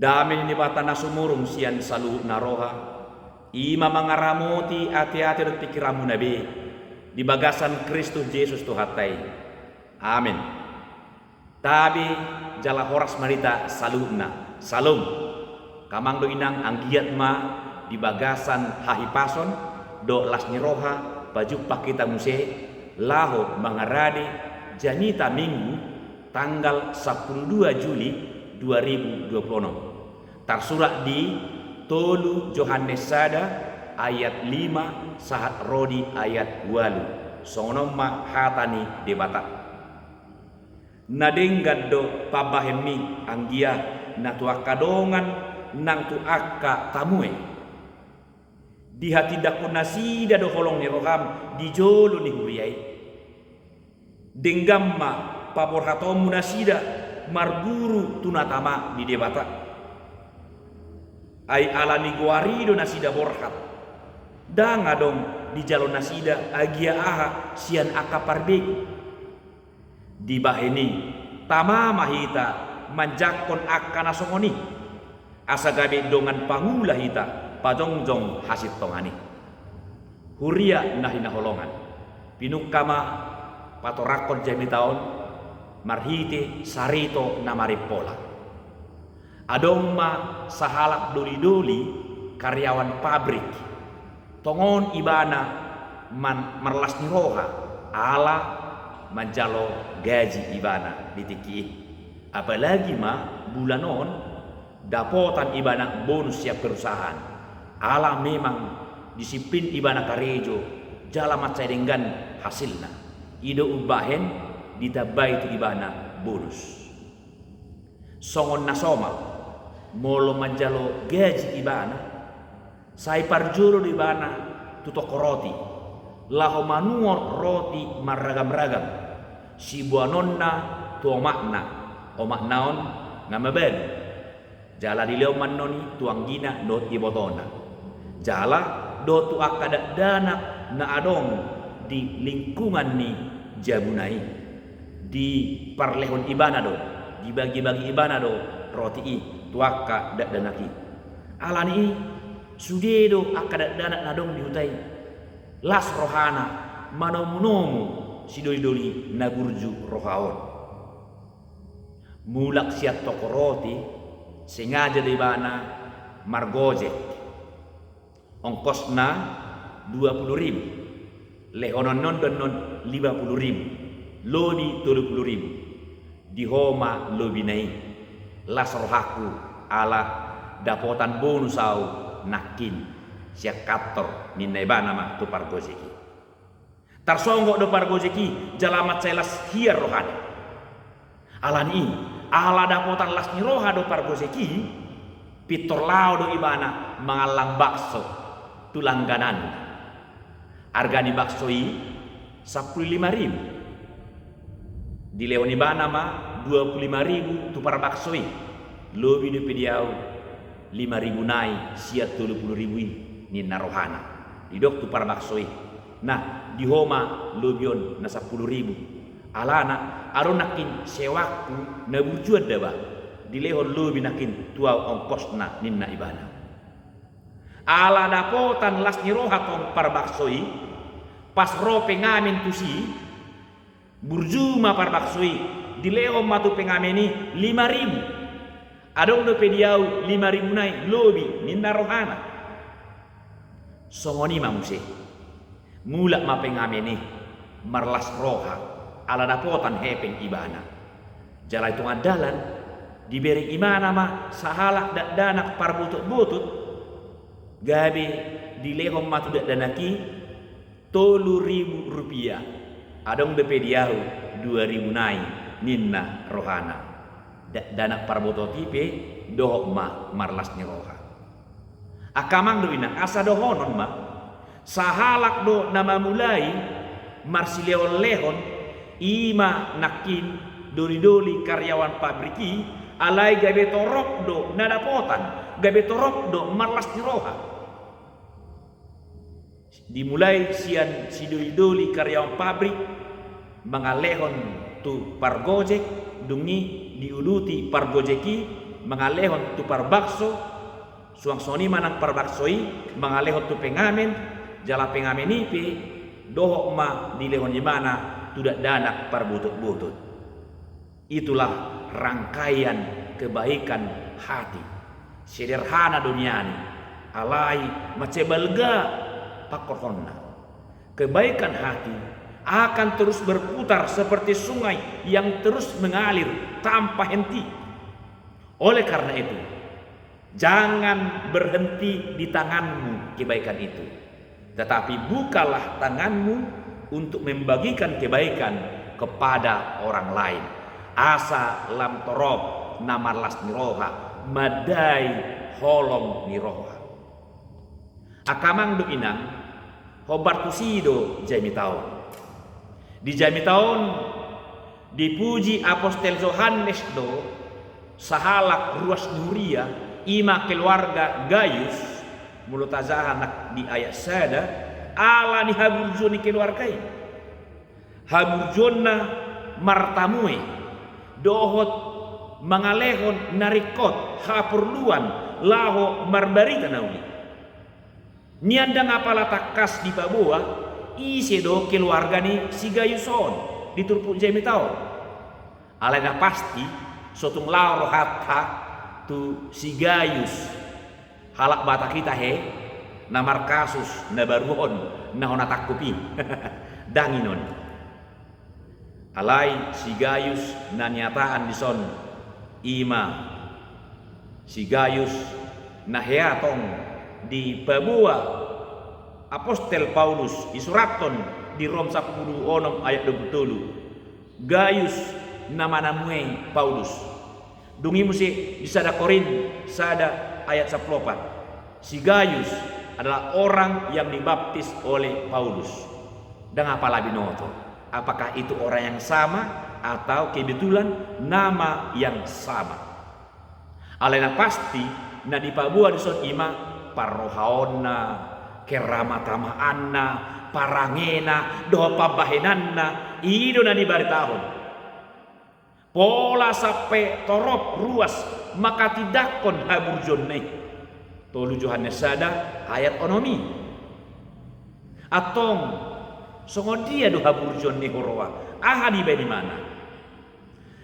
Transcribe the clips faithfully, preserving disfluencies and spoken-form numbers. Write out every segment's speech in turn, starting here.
Dame ni Debata na sumurung sian saluhut na roha, i ma mangaramoti ateate dohot pingkiranmuna be, di bagasan Kristus Jesus Tuhanta i. Amen. Tabe jala horas ma di hita saluhutna. Salom. Amang dohot inang, anggiat ma di bagasan hahipason dohot las ni roha pajumpa hita muse laho mangarade jamita Minggu tanggal sampulu dua Juli dua ribu dua pulu onom. Tarsurat di tolu Johannes sada ayat lima sahat ro di ayat ualu. Songon on ma hata ni Debata. Na denggan do pambahenmi, anggia na tu angka dongan nang tu angka tamue. Dihatindanghon nasida do holong ni roham di jolo ni huria i. Denggan ma paborhatonmu nasida marguru tu na tama di Debata. Ai ala ni goar i do nasida borhat. Ndang adong dijalo nasida agia aha sian angka parbegu. Dibahen i, tama ma hita manjangkon angka na songon i, asa gabe dongan pangula hita pajongjong hasintongan i. Huria na hinaholongan, pinungka ma patorangkon jamita on marhite sarito na marimpola. Adong ma sahalak dolidoli karyawan pabrik. Tongon ibana man-, marlas ni roha, ala manjalo gaji ibana di tingki i. Apalagi ma bulan on dapotan ibana bonus sian perusahaan. Ala memang disiplin ibana karejo, jala mansai denggan hasilna. I do umbahen ditambai tu ibana bonus. Songon na somal, molo manjalo gaji ibana, sai parjolo do ibana tu toko roti, laho manuhor roti marragam-ragam, siboanonna tu omakna, omakna on nga mabalu. Jala dilehon ma annon i tu anggina dohot ibotona. Jala dohot tu angka dakdanak na adong di lingkungan ni jabuna i. Diparlehon ibana do, dibagi-bagi ibana do roti i tu angka dakdanak i. Ala ni i, sude do angka dakdanak na adong di huta i las rohana manomu-nomu sidoli-doli na burju roha on. Mulak sian toko roti, sengaja do ibana margojek. Ongkosna dua pulu ribu. Lehononna on do annon lima pulu ribu. Lobi tolu pulu ribu. Di ho ma lobina i. Las rohangku ala dapotan bonus ahu nangkin sian kantor, ninna ibana ma tu pargojek i. Tarsonggot do pargojek i jala mansai hiar rohana. Ala ni i, ala dapotan las ni roha do pargojek i, pintor laho do ibana mangallang bakso tu langgananna. Arga ni bakso i sampulu lima ribu. Dilehon ibana ma dua pulu lima ribu tu parbakso i. Lobi dope di ahu lima ribu nai sian tolu pulu ribu i, ninna rohana. Didok tu parbakso i, nah, di ho ma lobi on na sampulu ribu. Alana adong nangkin sewangku na burju da ba. Dilehon lobi nangkin tu ahu ongkosna, ninna ibana. Ala dapotan las ni roha tong parbakso i, pas ro pengamen tusi, burju ma parbakso i, dilehon ma tu pengamen i lima ribu. Adong dope di ahu lima ribu nai lobi, ninna rohana. Songon i ma muse. Mulak ma pengamen i marlas roha, ala dapotan hepeng ibana. Jala di tonga dalan, dibereng ibana ma sahalak dakdanak parbotot-botot, gabe dilehon ma tu dakdanak i tolu ribu rupiah. Adong dope di ahu dua ribu nai, ninna rohana. Dakdanak parbotot i pe dohot ma marlas ni roha. Angka amang dohot inang, asa dohonon ma, sahalak do na mamulai marsilehon-lehon, i ma nangkin doli-doli karyawan pabrik i, alai gabe torop do na dapotan, gabe torop do marlas ni roha. Dimulai sian sidoli-doli karyawan pabrik, mangalehon tu pargojek, dung i diuduti pargojek i, mangalehon tu parbangso, suang songon i ma nang parbangso i mangalehon tu pengamen, jala pengamen i pe dohot ma dilehon ibana tu dakdanak parbotoboto. Itulah rangkaian kebaikan hati. Sederhana do nian i, alai mansai balga pangkorhonna. Kebaikan hati akan terus berputar seperti sungai yang terus mengalir tanpa henti. Oleh karena itu, jangan berhenti di tanganmu kebaikan itu, tetapi bukalah tanganmu untuk membagikan kebaikan kepada orang lain. Asa lam torop na marlas ni roha mandai holong ni roha. Angka amang dohot inang, hombar tusi do jamita on. Di jamita on dipuji apostel Johannes do sahalak ruas ni huria, i ma keluarga Gayus, molo tajaha nang di ayat sada, ala ni haburjuon ni keluarga i. Haburjuonna martamue dohot mangalehon na ringkot haporluan laho marbarita na uli. Nian ndang apala tangkas dipaboa ise do keluarga ni si Gayus on di turpuk jamita on. Alai na pasti, so tung laho rohanta tu si Gayus, halak Batak i tahe, na markasus na baru on, na hona tangkup i. Ndang i non. Alai si Gayus na niataan dison, i ma si Gayus na hea tong dipaboa apostel Paulus, disurathon di Rom sampulu onom ayat dua pulu tolu. Gayus na manamuei Paulus. Dung i muse di sada Korint sada ayat sampulu opat. Si Gayus adalah orang yang dibaptis oleh Paulus. Ndang apala binoto apakah itu orang yang sama atau kebetulan nama yang sama. Alai na pasti, na dipaboa dison i ma parrohaonna, keramatamaanna, parangena dohot pambahenanna, i do na dibaritahon. Pola sampe torop ruas mangkatindangkon haburjuonna i. Tolu Johannes sada ayat onom i. Antong, songon dia do haburjuon ni huroa? Aha dibaen ibana?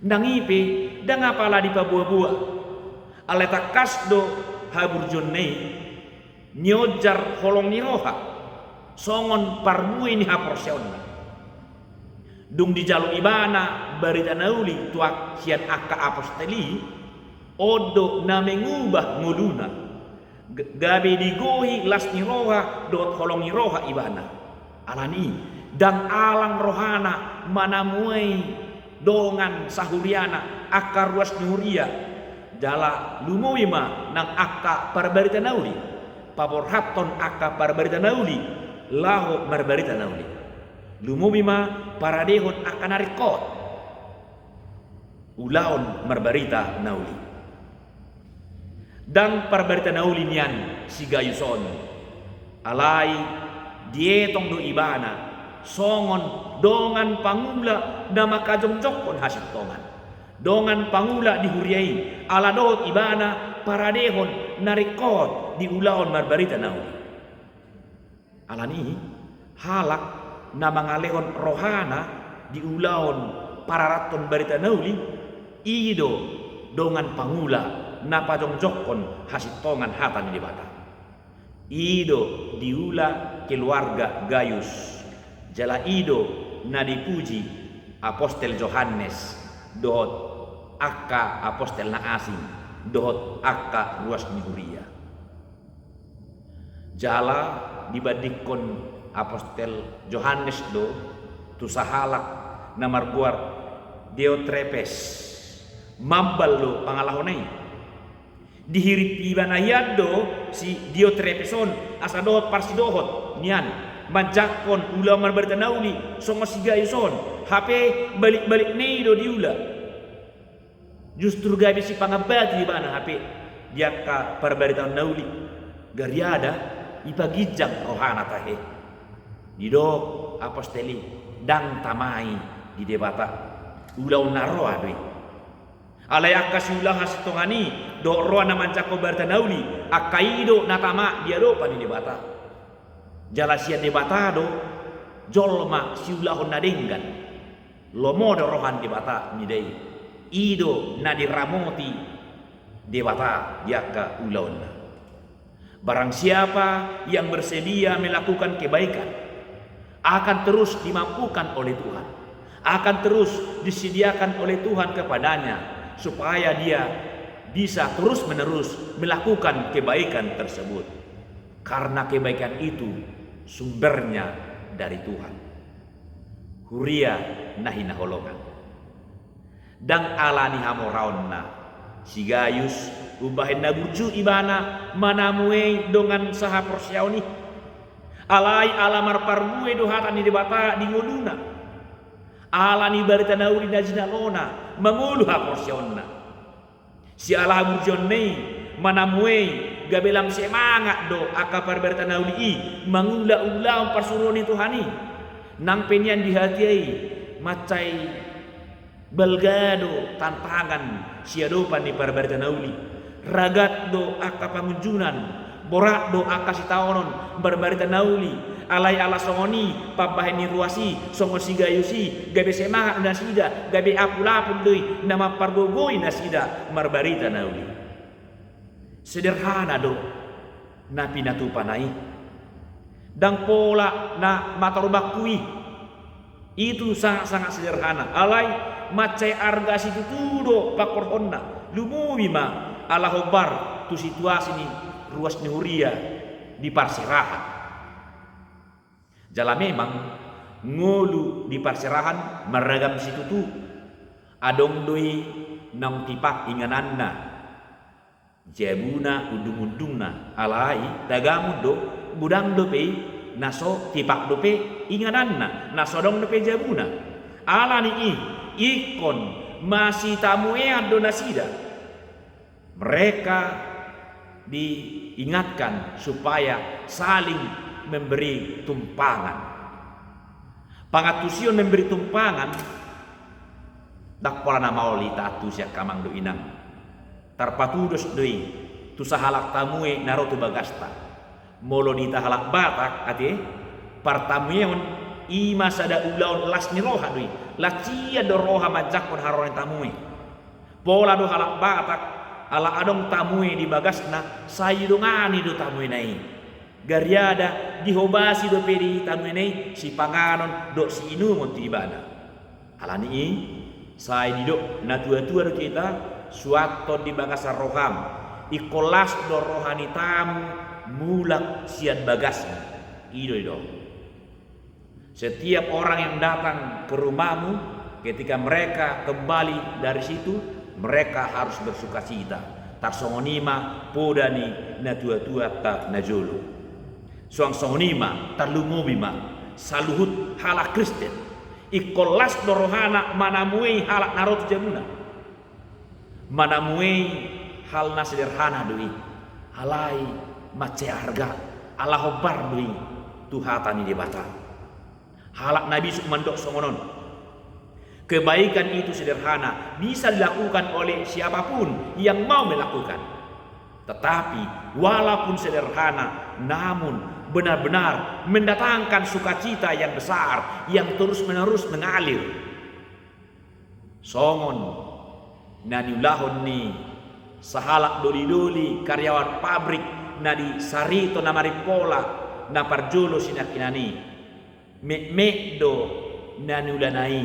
Nang i pe, ndang apala dipaboaboa. Alai tangkas do haburjuonna i nionjar holong ni roha songon parbue ni haporseaonna. Dung dijalo ibana barita na uli tu ang-, sian angka apostel i, on do na mengubah ngoluna. G-, gabe digohi las ni roha dohot holong ni roha ibana. Alani i, ndang alang rohana manamuei dongan sahuriana angka ruas ni huria, jala lumobi ma nang angka parbarita na uli, paborhathon angka parbarita na uli laho marbarita na uli. Lumobi ma paradehon angka na ringkot ulaon marbarita na uli. Ndang parbarita na uli nian si Gayus on, alai dietong do ibana songon dongan pangula na mangkajongjongkon hasintongan. Dongan pangula di huria i, ala dohot ibana paradehon na ringkot di ulaon marbarita na uli. Alani i, halak na mangalehon rohana di ulaon pararathon barita na uli, i do dongan pangula na pajongjongkon hasintongan hata ni Debata. I do diula keluarga Gayus, jala i do na dipuji apostel Johannes dohot angka apostel na asing dohot angka ruas ni huria. Jala dibandingkon apostel Johannes do tu sahalak na margoar Diotrepes, mambal do pangalahona i. Dihirim ibana hian do si Diotrepes on asa dohot parsidohot nian manjangkon ulaon marbarita na uli songon si Gayus on, hape balik-balik na i do diula. Justru gabe sipangambati ibana hape di angka parbaritaon na uli, gariada ipaginjang rohana tahe. Didok apostel i, ndang tama i di Debata, ulaon na roa do i. Alai angka siulaon hasintongan i dohot roha na manjangkon barita na uli, angka i do na tama di adopan ni Debata. Jala sian Debata do jolma siulahon na denggan. Lomo do roha ni Debata mida i. I do na diramoti Debata di angka ulaonna. Barang siapa yang bersedia melakukan kebaikan, akan terus dimampukan oleh Tuhan, akan terus disediakan oleh Tuhan kepadanya, supaya dia bisa terus-menerus melakukan kebaikan tersebut. Karena kebaikan itu sumbernya dari Tuhan. Huria na hinaholongan. Ndang ala ni hamoraonna si Gayus umbahen na burju ibana manamuei dongan sahaporseaon i. Alai ala marparbue do hata ni Debata di ngoluna. Ala ni barita na uli na jinalona mangolu haporseaonna. Siala haburjuonna i manamuei gabe lam semangat do angka parbarita na uli i mangula ulaon parsuruon ni Tuhan i. Nang pe nian di hatiha i mansai balga do tantangan siadopan ni parbarita na uli. Ragat do angka pangunjunan, borat do angka sitaonon marbarita na uli. Alai ala songon i pambahen ni ruas i, songon si Gayus i, gabe semangat do nasida, gabe apul-apul do i na mampargogoi nasida marbarita na uli. Sederhana do na pinatupana i. Ndang pola na mator bangku i. Itu sangat-sangat sederhana. Alai mansai arga situtu do pangkorhonna. Lumobi ma ala hombar tu situasi ni ruas ni huria di parserahan. Jala memang ngolu di parserahan marragam situtu. Adong do i naung tipak ingananna, jabuna, undung-undungna. Alai tagamon do, godang dope i na so tipak dope ingananna, na so adong dope jabuna. Ala ni i ingkon masitamuean do nasida. Mereka diingatkan supaya saling memberi tumpangan. Pangantusion memberi tumpangan ndang pola na maol i taantusi angka amang dohot inang. Tarpatudos do i tu sahalak tamue na ro tu bagasta. Molo di hita halak Batak ate, partamueon i ma sada ulaon las ni roha do i. Las sian do roha manjangkon haroro ni tamue. Pola do halak Batak ala adong tamue di bagasna sai didongani do tamuena i. Gariada dihobasi dope di tamuena i sipanganon dohot siinumon tu ibana. Ala ni i sai didok natua-tua do tu hita, suanhon di bagasan roham. Ingkon las do roha ni tamu mulak sian bagasna. I do didok. Setiap orang yang datang ke rumahmu, ketika mereka kembali dari situ, mereka harus bersukacita. Tarsongon i ma poda ni natua-tuanta na jolo. Suang songon i ma, tarlumobi ma saluhut halak Kristen. Ingkon las do rohana manamuei halak na ro tu jabuna. Manamuei hal na sederhana do i, alai mansai arga, ala hombar do i tu hata ni Debata. Halak na bisuk mandok songon on. Kebaikan itu sederhana, bisa dilakukan oleh siapapun yang mau melakukan. Tetapi, walaupun sederhana, namun benar-benar mendatangkan sukacita yang besar, yang terus-menerus mengalir. Songon na niulahon ni sahalak doli-doli karyawan pabrik na di Sarito na Marimpola na parjolo sinangkinan i. Metmet do na niulana i.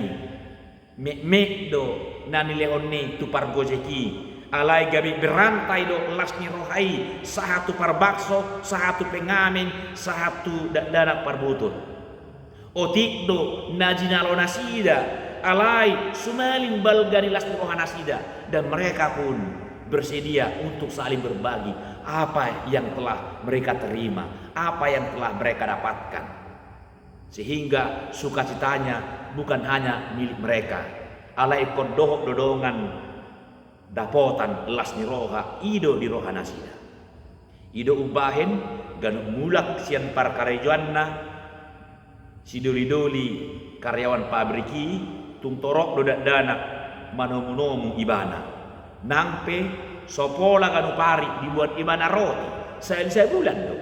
Metmet do na nilehon i tu pargojek i. Alai gabe berantai do las ni roha i sahat tu parbangso, sahat tu pengamen, sahat tu dakdanak parboton. Otik do na jinalo nasida, alai sumalin balga ni las ni roha nasida, dan mereka pun bersedia untuk saling berbagi apa yang telah mereka terima, apa yang telah mereka dapatkan. Sehingga sukacitanya bukan hanya milik mereka, alai ingkon dohot do dongan dapotan las ni roha i do di roha nasida. I do umbahen ganup mulak sian parkarejoanna sidoli-doli karyawan pabrik i, tung torop do dakdanak manomu-nomu ibana. Nang pe so pola ganup ari dibuat ibana roti, sahali sabulan do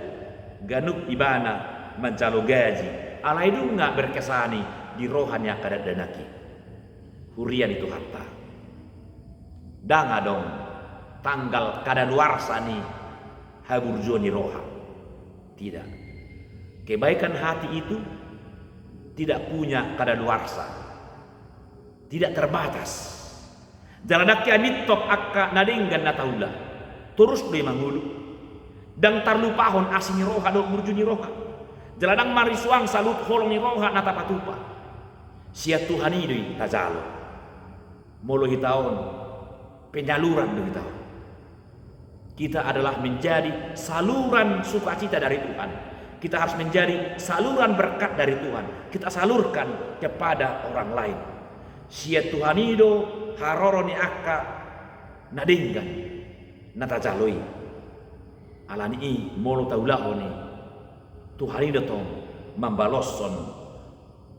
ganup ibana manjalo gaji, alai dung nga berkesan i di roha ni angka dakdanak i. Huria ni Tuhanta, ndang adong tanggal kadaluarsa ni haburjuon ni roha. Tidak. Kebaikan hati itu tidak punya kadaluarsa, tidak terbatas. Jala ndang keamintop angka na denggan na taula, torus do i mangolu. Ndang tarlupahon asi ni roha dohot burju ni roha. Jala ndang marisuang saluhut holong ni roha na tapatupa. Sian Tuhan i do i tajalo. Molo hita on, penyaluran do hita on. Kita adalah menjadi saluran sukacita dari Tuhan. Kita harus menjadi saluran berkat dari Tuhan. Kita salurkan kepada orang lain. Sian Tuhan i do haroro ni angka na denggan na tajalo i. Alani i molo taulahon i, Tuhan i do tong mambaloshon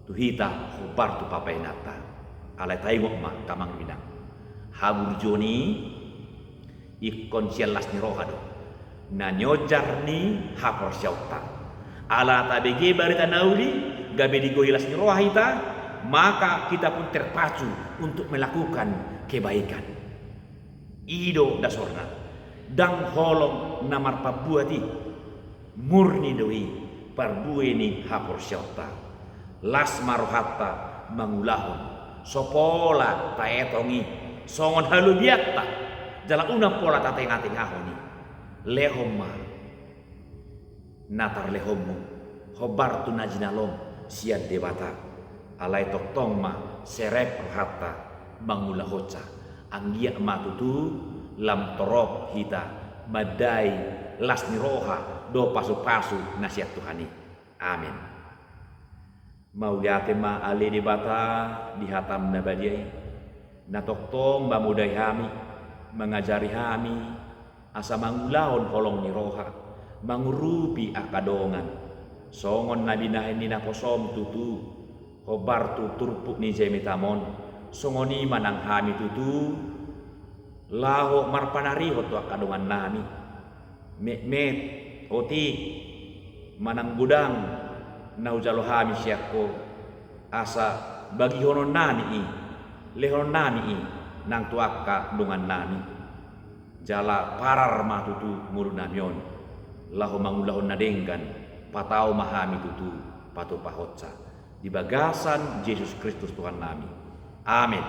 tu hita hombar tu papainanta. Alai taingot ma, angka amang inang, haburjuon i ingkon sian las ni roha do, na nionjar ni haporseaonta. Ala tabege barita na uli, gabe digohi las ni roha hita, maka kita pun terpacu untuk melakukan kebaikan. I do dasorna, ndang holong na marpambuat i, murni do i parbue ni haporseaonta. Las ma rohanta mangulahon, so pola taetong i songon halobianta, jala unang pola tatengatengahon i. Lehon ma na tarlehonmu hombar tu na jinalom sian Debata. Alai tongtong ma serep rohanta mangulahonsa. Anggiat ma tutu lam torop hita mandai las ni roha dohot pasupasu na sian Tuhan i. Amen. Mauliate ma ale Debata di hataM na badia i, na tongtong mamodai hami, mangajari hami, asa mangulahon holong ni roha, mangurupi angka dongan. Songon na binahen ni naposoM tutu, hombar tu turpuk ni jamitanMon, songon i ma nang hami tutu, laho marpanarihon tu angka dongannami, metmet, otik, manang godang na hujalo hami sian Ho, asa bagihononnami i, lehononnami i nang tu angka dongannami. Jala parar ma tutu ngolunami on, laho mangulahon na denggan, patau ma hami tutu patupahonsa. Di bagasan Jesus Kristus Tuhannami. Amen.